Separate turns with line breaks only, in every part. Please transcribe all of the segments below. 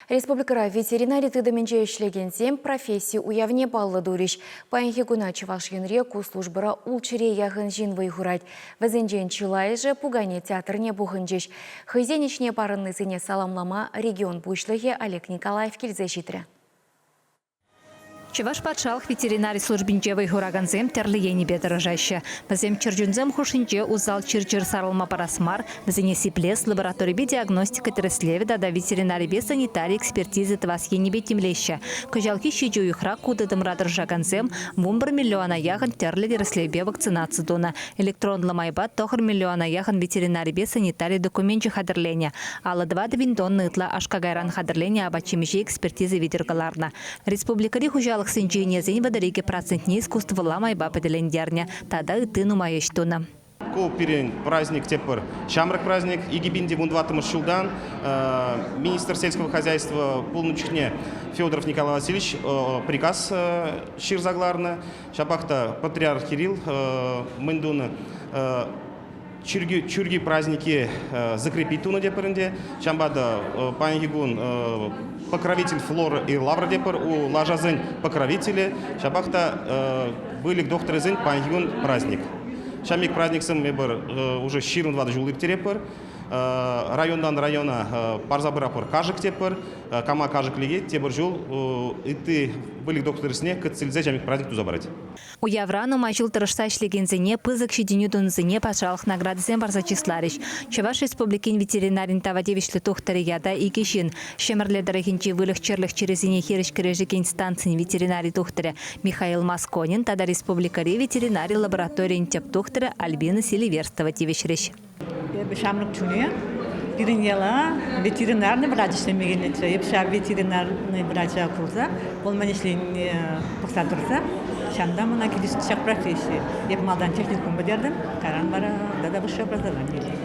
Республикӑра ветеринари тытӑмӗнче ӗҫлекенсем професси уявне паллӑ турӗҫ. Паянхи куна Чӑваш Енре ку службӑра ултҫӗре яхӑн ҫын вӑй хурать. Вӗсенчен чылайӑшӗ пукане театрне пухӑнчӗҫ. Хӑйсен ӗҫне парӑннисене саламлама регион пуҫлӑхӗ Олег Николаев килсе ҫитрӗ.
Чӑваш патшалӑх ветеринари службинче вӑй хуракансем тӗрлӗ енӗпе тӑрӑшаҫҫӗ. Вӗсем чӗрчунсем хушшинче усал чир-чӗр сарӑлма парас мар, вӗсене сиплес, лабораторипе диагностика тӗрӗслевӗ тата ветеринарипе санитари экспертизи тӑвас енӗпе тимлеҫҫӗ. Кӑҫалхи ҫичӗ уйӑхра ку тытӑмра тӑрӑшакансем 11 миллиона яхӑн тӗрлӗ тӗрӗслевпе вакцинаци тунӑ. Электронлӑ майпа 9 миллиона яхӑн ветеринарипе санитари докуменчӗ хатӗрленӗ. 54 пин тонна ытла аш-какайран хатӗрленӗ апат-ҫимӗҫе экспертиза витӗр кӑларнӑ. Республикӑри хуҫалӑхсенчи ӗнесен 32 процентне искусствӑлла майпа пӗтӗлентернӗ тата ытти нумай ӗҫ тунӑ.
Ку пирӗн праздник тепӗр ҫамрӑк праздник. 2014 ҫултан министр сельского хозяйства пулнӑ чухне Федоров Николай Васильевич приказ ҫырса кӑларнӑ. Ҫапах та патриарх Кирилл мӗн тунӑ? Чиркӳ, чиркӳ празднике закрепить тунӑ тепӗр ӗнтӗ. Ҫавӑнпа та паянхи кун покровитель флоры и лавра тепӗр, у лашасен покровителӗ. Ҫапах та выльӑх докторӗсен паянхи кун праздник. Ҫав пек праздниксем эпир уже 24 ҫул ирттеретпӗр. Районтан района парса пыратпӑр кашӑк тепӗр. Кама кашӑк лекет, тепӗр ҫул ытти выльӑх докторӗсене кӗтсе илсе ҫав пек праздник туса парать.
Уявра нумай ҫул тӑрӑшса ӗҫлекенсене, пысӑк ҫитӗнӳ тунисене патшалӑх наградисем парса чысларӗҫ. Чӑваш Республикин ветеринарин тава тивӗҫлӗ тухтӑрӗ ята икӗ ҫын, Ҫӗмӗрле тӑрӑхӗнчи выльӑх-чӗрлӗх чирӗсене хирӗҫ кӗрешекен станцин ветеринари тухтӑрӗ Михаил Масконин тата республикӑри ветеринари лабораторийӗн тӗп тухтӑрӗ Альбина Селиверстова тивӗҫрӗҫ.
Эпӗ ҫамрӑк чухне пирӗн яла ветеринарный врач ӗҫлеме килнӗччӗ. Эп ҫав ветеринарный врача курса, вӑл мӗн ӗҫленине пӑхса тӑрса, ҫавӑнта мана килӗшнӗ ҫак професси. Эп малтан техникум пӗтертӗм, кайран вара тата высшее образование илтӗм.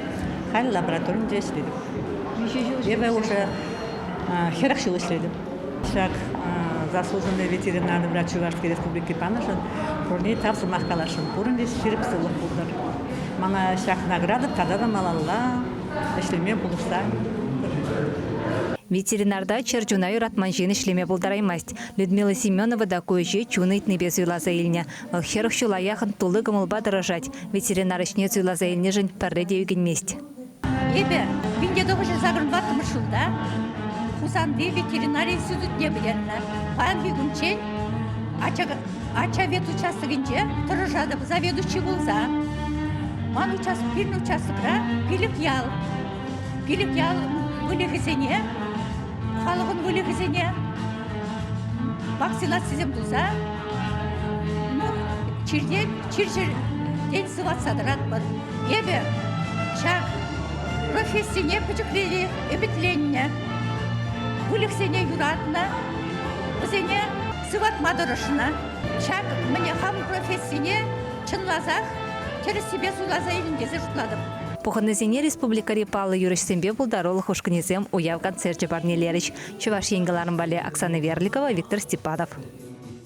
Халь лабораторинче ӗҫлетӗп. Эпӗ уже 40 ҫул ӗҫлетӗп. Ҫак заслуженный ветеринарный врач Чувашской Республики панӑшӑн пурне тав сӑмах каласшӑн. Пурин те ҫирӗп сывлӑх пултӑр. Мана ҫак награда тата та малалла ӗҫлеме пулӑшса
Ветеринарта чӗр чуна юратман ҫын ӗҫлеме пултараймасть. Людмила Семенова та ку ӗҫе чун ыйтнипе суйласа илнӗ. Вӑл 40 ҫула яхӑн тулли кӑмӑлпа тӑрӑшать. Ветеринар ӗҫне суйласа илнӗшӗн пӗрре те ӳкӗнмест.
Эпӗ 1984 ҫулта Хусанти ветеринари институтне пӗтернӗ. Паянхи кунччен Ача ветучастокӗнче тӑрӑшатӑп заведующи пулса. Ман пирӗн участокра пилӗк ял. Пилӗк ял выльӑхӗсене, халӑхӑн выльӑхӗсене вакцинацисем туса ну, чиртен, чир-чӗртен сыватса тӑратпӑр. Эпӗ ҫак профессине пӗчӗкренех ӗмӗтленнӗ. Выльӑхсене юратнӑ, вӗсене сыватма тӑрӑшнӑ. Ҫак мӗне хам профессине чӑнласах тӗрӗссипе суйласа илнӗ тесе шутлатӑп.
Пухӑннисене республикӑри паллӑ юрӑҫсемпе пултарулӑх ушкӑнӗсем уяв концерчӗ парнелерӗҫ. Чӑваш Ен кӑларӑм валли Оксана Верликова, Виктор Степанов.